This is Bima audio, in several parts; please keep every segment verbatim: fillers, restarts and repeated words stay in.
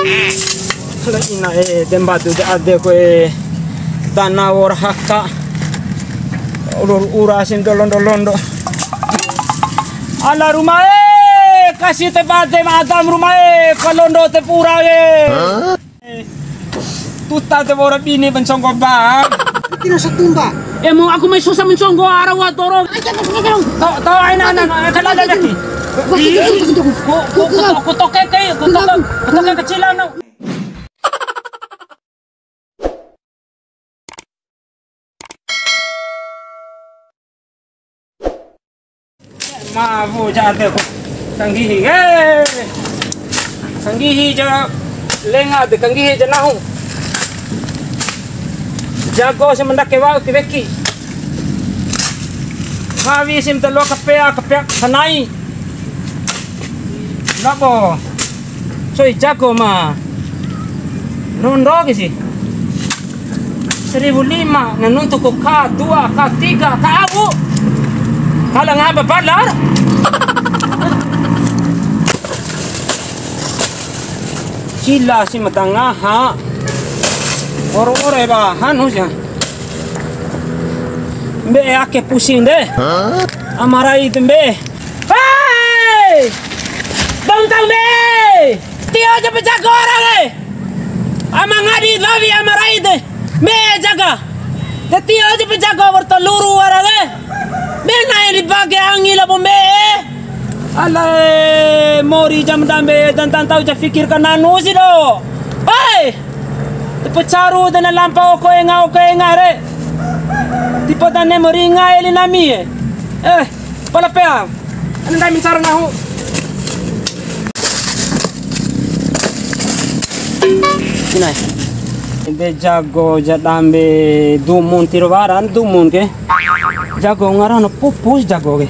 Ala ina e, de mbadu de ade koe. Dana wor haka. Ulur ura sim do londo-londo. Ala Ruma e, kasi te bade ma Adam Ruma e, kalondo te pura e. Tuta te wora bini ba nconggo ba. Tira satumba. E mo aku mai sosa menconggo ara wa toro. To, to, aina, aina, aina, aina, aina, aina. Ku, ku, ku, ku toke ke, ku toke, ku toke kecil anu. Mabu ja ade ku. Kanggihi, eh. Kanggihi ja lenga de, kanggihi ja nahu. Jago si ma ndake wa'u ti weki. Hawi si ma da loa kapea, kapea sanai. Labo. Soi jago ma. Rondo ke si. Seribu lima, na nuntu ku ka dua, ka tiga, ka au. Kala ngaba balar. Cila si ma da ngaha. Ore-ore ba hanu sia. Mbe'e ake pusing de. Ama rai de mbe'e. Hei! Dou ntau mbe'e! Tio ja pa jago ora ke. Ama ngadi lawi ama rai de. Mbe'e jaga. De tio ja pa jago wa'ur ta luru ora ke. Mena e di bage angi labo mbe'e. Alae, mori ja ma dambe, da ntau ja fikir kananu si do. Hei! Te pa caru de na lampa oko enga, oko enga re. Tipa dane mori nga eli nami e. Eh, pala pea. Ane ndai mencara nahu. Sini. Ede jago ja dambe dumun tiro waran dumun ke. Jago ngarana pupus jago ke.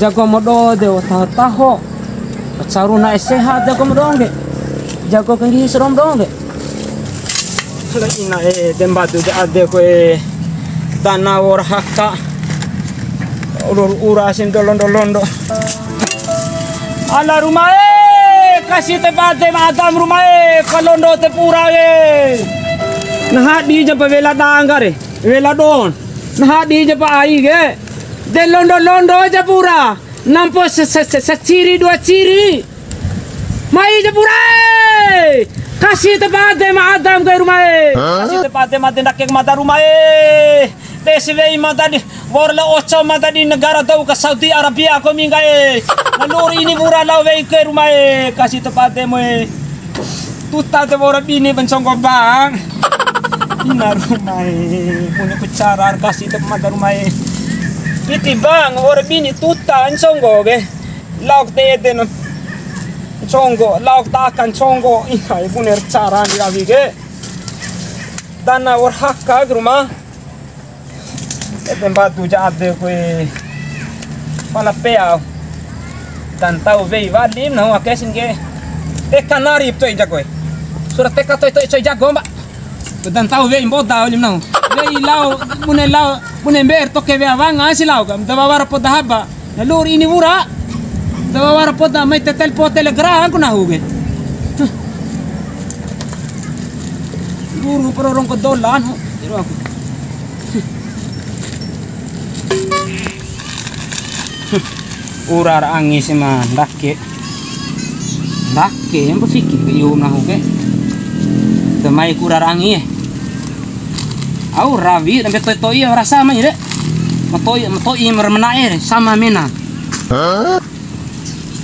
Jago modo de taho-taho. Caru na sehat jago modo ke. Jago kanggihi saro'o modo ke. Ala ina e, de mbadu de ade koe. Dana wor haka. Ulur ura sim do londo-londo. Ala Ruma e, kasi te bade ma Adam Ruma e, kalondo te pura e. Na hadi ja pa wela dangga re, wela don. Na hadi ja pa ai ke. De londo-londo ja pura. Nampo se-, se-, se-, seciri dua ciri. Mai ja pura e! Kasi te bade ma Adam ke Ruma e. Kasi te bade ma de ndake mada Ruma e. Te si wei mada di wor la oco mada di negara dou ka Saudi Arabia ko mingga e. Na luru ini wura lao wei ke Ruma e. Kasi te bade mo e. Tuta te wora bini ba nconggo bang. Ina Ruma e. Punya bicara kasi te mada Ruma e. Iti bang wora bini tuta nconggo ke. Laok te ede na nconggo, laok ta aka nconggo. Ina e, bune ra cara ndi rawi ke. Dana wor haka ke Ruma. Ede mbadu ja ade koe. Pala pea. Da ntau wei walim nahu ake si ke. Teka nari to'i jago e. Sura teka to'i to'i co'i jago mba. Da ntau wei mboda walim nahu. Wei lao, bune lao, bune mbe'e toke wea wanga si lao ka. Da wawara poda haba. Na luru ini wura. Da wara poda mai tetel po telegram ku nahu ke. Guru pro rongko dolan. Iro aku. Ura ra angi si ma ndake. Ndake, mpa fiki ke iu nahu ke. Te mai ku ura ra angi e. Au rawi, dambe to'i-to'i rasa mai re. Ma to'i, ma to'i, ma ra mana'e re, sama mena.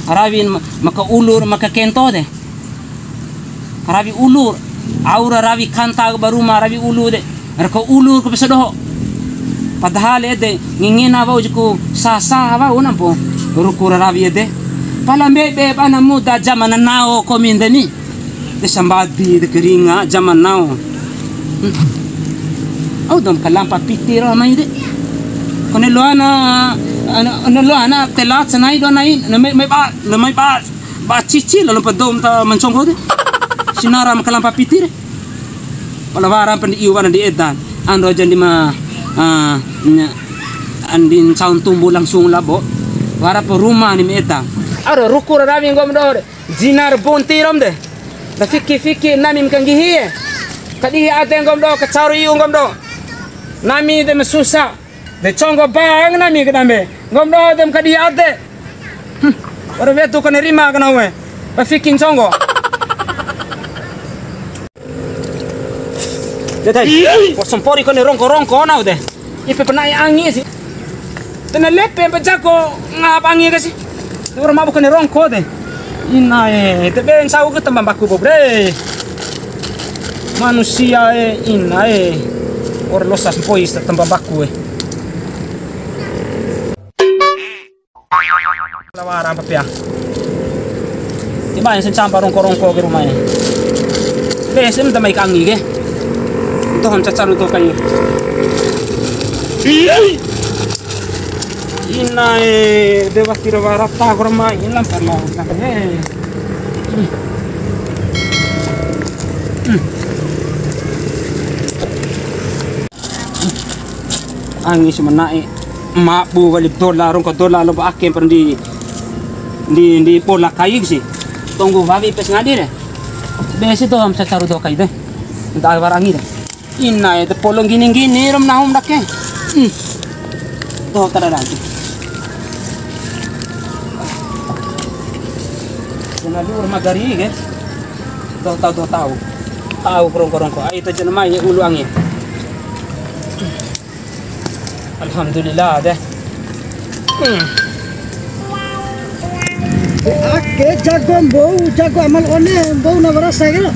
Rawi ma-, maka ulu, maka kento de. Rawi ulu, au ra rawi kanta ba Ruma rawi ulu de. Ra ka ulu ku pesa doho. Padahal ede, ngengena wa'u jiku sasa wa'u nampo. Ruku ra rawi ede. Pala mbebe bana muda zaman now komi ndeni. De sambadi, de keringa, zaman now. Hmm. Au dou ma kalampa piti ro mai de. Kone loana, ana, ana loana telat sanai do nai, na mai, mai ba, na mai ba, ba cici lalo pa dou ma ta ma nconggo de. Sinara ma kalampa piti re. Pala wara pa ndi iu wana ndi edan. Ando aja ndi ma, ah, nya, andi ncaun tumbu langsung labo. Wara pa Ruma ni ma edan. Aro ruku ra rawi nggomi doho re. Jinar bunti rom de. Da fiki-fiki nami ma kanggihi e. Kadihi ade nggomi doho, kacaru iu nggomi doho. Nami de ma susa. De conggo bang nami kadambe. Nggomi doho de ma kadihi ade. Hmm. Wara wetu kone rima kana we. Ba fiki nconggo. De tai. Ko sampori kone rongko-rongko nau de. Ipe pa na'e angi si. Tena lepe mpa jago ngaha pa angi ke si. Ora mabuk kone rongko de. Inae, te be ncau ke tamba mbaku bo bre. Manusia e, inae. Ora losa sampoi sa tamba mbaku e. Lawara apa pea? Di mai sen campa rongko-rongko ke rumae. Be sen da mai kangi ke. Tohon cacaru to kai. Inae, dewa tira wara ta kor mai ina parla. Angi si ma na'e, mabu wali dola, rongko dola, lomba ake mpa ndi, ndi, ndi bola kai si. Tonggu wawi pes ngadi re. Be si doho ma cacaru doho kai de. Nda wara angi de. Inae, te polo nggini-nggini rom nahu ma ndake. Hmm. Doho tada lagi. Kena lu rumah gari ke. Doho tau, doho tau. Tau rongko-rongko. Ai ta jana mai ulu angi. Alhamdulillah de. Hmm. Ake jago mbou, jago Ama la One, mbou na warasa ke lo.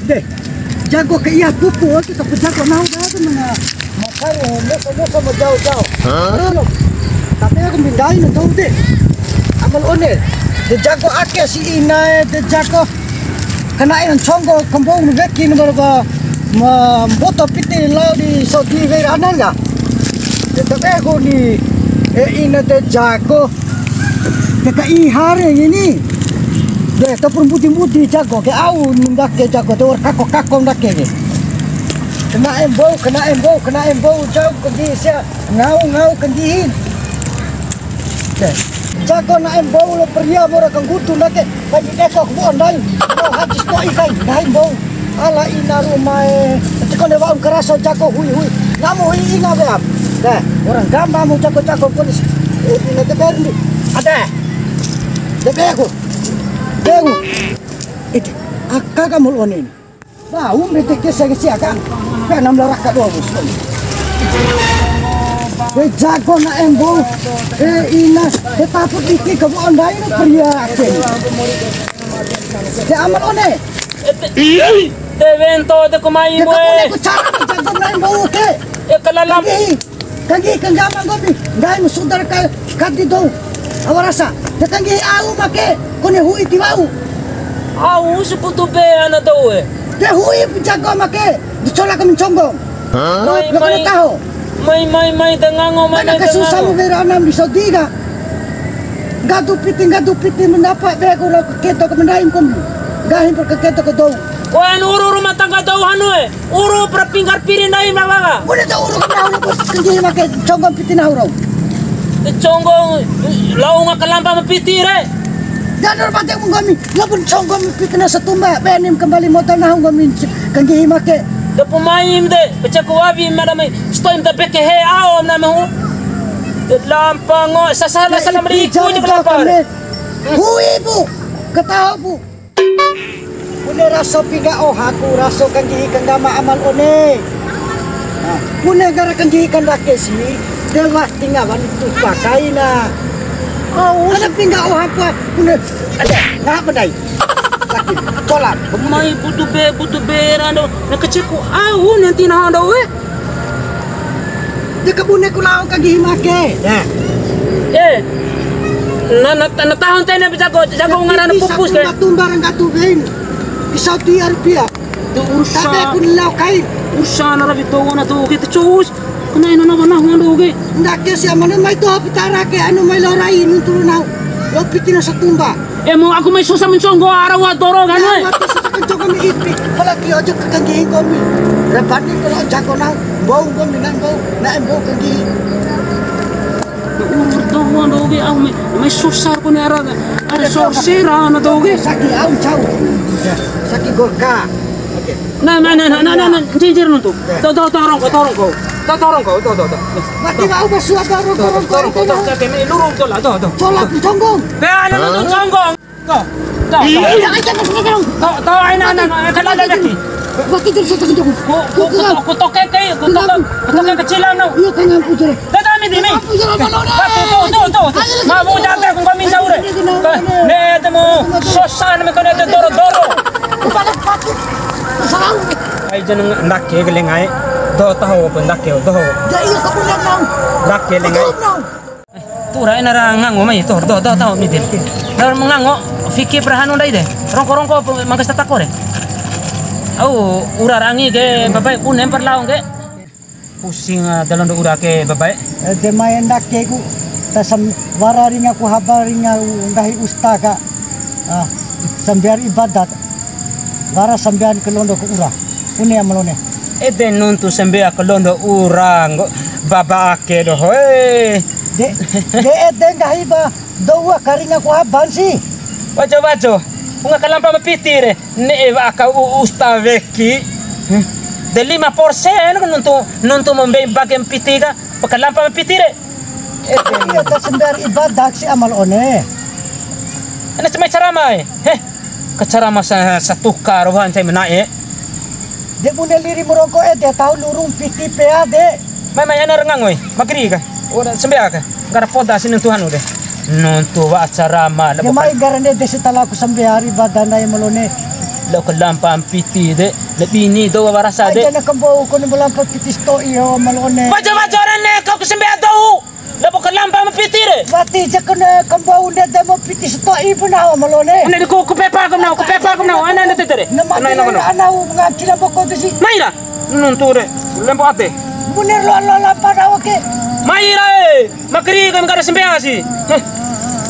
De, jago ke iha pupu, oke, tapi jago nahu dah tu mana. Makaru, moso, moso, ma jao, jao. Hah? Tapi aku mindai na tau de. Ama la One, de jago ake si inae, de jago. Kana'e nconggo kambou na weki na bara ba ma mboto piti lao di Saudi wei ra anan ka. De tabe ku ni e ina de jago. De ka iha re ngini. De tapur mbudi-mbudi jago ke au ndake jago de wa'ur kako-kako ndake ke. Kana'e mbou, kana'e mbou, kana'e mbou jauh ke di sia. Ngau, ngau kanggihi. Oke. Jago na'e mbou lo pria mora kanggutu ndake, pai di deko ku ndai. Lo hajis to'i kai, ndai mbou. Ala ina rumae. Tiko ne wa'u karaso jago hui hui. Namu hui inga weam. Deh, orang gamba mu jago-jago polis. Eh, ina de berli. Ade. De begu. Begu. Ede. Aka kamu lo onin. Bau mete ke sege sia kan. Pe enam belas raka dua bos. Be jago na'e mbou. E ina, e tapu iki ke bo ndai no pria ake. De Ama la One. Te wento de kumai. De mo. Kamu ne ku cara jago na'e mbou ke. E kalalam. Kanggihi, kanggihi kanggama nggomi, nggahi mu sudar ka, kadi dou. Awa rasa, de kanggihi au make, kone hui ti wa'u. Au si putu be ana dou e. De hui jago make, di cola kami nconggo. Hah? Mai, lo kone mai, taho. Mai, mai, mai, de ngango, mai, mai, de ngango. Mana kasusah mu wera anam di Saudi ka. Nggadu piti, nggadu piti, mendapa be ku lo keto ke mendaim komi. Nggahi per ke keto ke dou. Koen uru rumah tangga dou hanu e. Uru pra pinggar piri ndai ma wawa. Bune ta uru ka nahu, bos, kanggihi make nconggo piti nahu rau. Nconggo, lao unga kalampa ma piti re. Janur mate mu nggomi, lao pun nconggo piti na satumba, benim kembali modal nahu nggomi kanggihi make. De pumaim de, pecah ku wawi mada mai, stoim de beke he ao na mahu. De lampa ngo, sasala sala meri ku je kelapa. Hui bu, ketahu bu. Bune raso pingga ohaku, raso kanggihi kanggama Ama la One. Nah, bune gara kanggihi kandake si, de wati ngawan tupa kaina. Au. Ada pingga ohaku, bune, ada, ngaha ba ndai. Sakit, colan. Mai butu be, butu be, rando, na kecilku, au, nanti na ando, we. De kabune ku lao kanggihi make. Nah. Eh. Na, na, na tahun tene jago, jago ngarana pupus ke. Tumbar nggatu wein. Di Saudi Arabia. Tu urusan. Tapi aku lao kain. Urusan Arab itu wana tu kita cus. Kena ina nama nah wana oke. Ndake si amane mai to pitara ke anu mai lao rai nuntu nau. Lao piti na satumba. Eh, mau aku mai susah menconggo ara wa doro kan, eh? Waktu susah kencong kami ipi, kalau kio aja ke kanggihi kami. Repani kalau jago nang, bau kami nang bau, nang bau kanggihi. Uru tahu ando ge au mai, mai susah kone ara, ara sorsera ana tahu ge. Saki au cau. Saki golka. Oke. Nah, nah, nah, nah, nah, nah, nah, jinjir nuntu. Tuh, tuh, tuh, rongko, tuh, rongko. Tuh, tuh, rongko, tuh, tuh, tuh. Mati mau basuh apa rongko, rongko, rongko, tuh, tuh, tuh, ini lurung, tuh lah, tuh, tuh. Colak, conggong. Be, ana nuntu conggong. Tuh, tuh, tuh. Iya, aja, mas, mas, mas. Tuh, tuh, aina, aina, aina, kena ada lagi. Wati jadi satu kencang. Ku, ku, ku, ku toke ke, ku toke, ku toke kecil, anu. Iya, kan, aku jadi. Tuh, tuh, midi, mi. Aku jadi apa, lo, tuh, tuh, tuh, tuh. Mau jatuh, aku minta ure. Tuh, ne, temu, sosan, me kone, doro, doro. Kepala pakai. Salah. Ai, jeneng ndake ke lenga e. Doho taho pe ndake, doho. Ya, iya, kamu lihat, Nang. Ndake lenga e. Betul, Nang. Tura ena ra ngango mai, tor, do, do, do, midi. Dar ma ngango, fiki pra hanu ndai de. Rongko, rongko, mangga satako re. Au, ura ra angi ke, babae, une par lao ke. Pusing, ah, da londo ura ke, babae. Eh, de mai ndake ku, ta sam-, wara ringa ku haba ringa u-, nggahi usta ka. Ah, sambean ibadat. Wara sambean ke londo ku ura. Une ama la One. Ede nuntu sambea ke londo ura, nggo, baba ake doho e. De, de ede nggahi ba dou aka ringa ku haban si. Wajo, wajo. Unga kalampa ma piti re. Ne'e wa'a ka u-, usta weki. De lima persen nuntu, nuntu ma mbei bage ma piti ka. Pa kalampa ma piti re. Ede. Iya, ta sambean ibadat si ama la One. Ana cuma carama e. Heh. Kacara masa satuka roho ancai mena'e. De bune liri murongko ede tahu lurung piti pea de. Mai, mai, ana ra ngango e, mageri ka. Ora sambea ka. Nggara poda si nuntu hanu de. Nuntu wa'a carama. De mai nggara de desi talaku sambea ri badana e ama la One. Lao kalampa piti de, lebih ni dou warasa de. Aja na kambou kone ma lampa piti sato'i o ama la One. Baca-baca ora ne kau ke sambea dou. Labo kalampa ma piti re. Wati ja kone kambou ndede ma piti sato'i pu nahu ama la One. Ana ku, ku pepa ku nahu, ku pepa ku nahu. Ana, ana tete re. Ana, ana, ana. Ana u nganti labo ko tu si. Mai ra. Nuntu re. Lembo ade. Bune loa, loa lampa nahu ke. Mai ra e. Mageri ka nggara sambea si. Heh.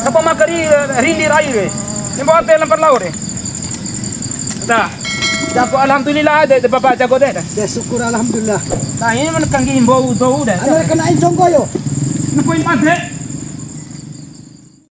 Apa mageri, eh, rindi rai re. Lembo ade lampa lao re. Dah. Jago alhamdulillah de, de baba jago de. De syukur alhamdulillah. Nah, ini mana kanggi mbou dou de. Ana kena incong koyo. Ini poin made.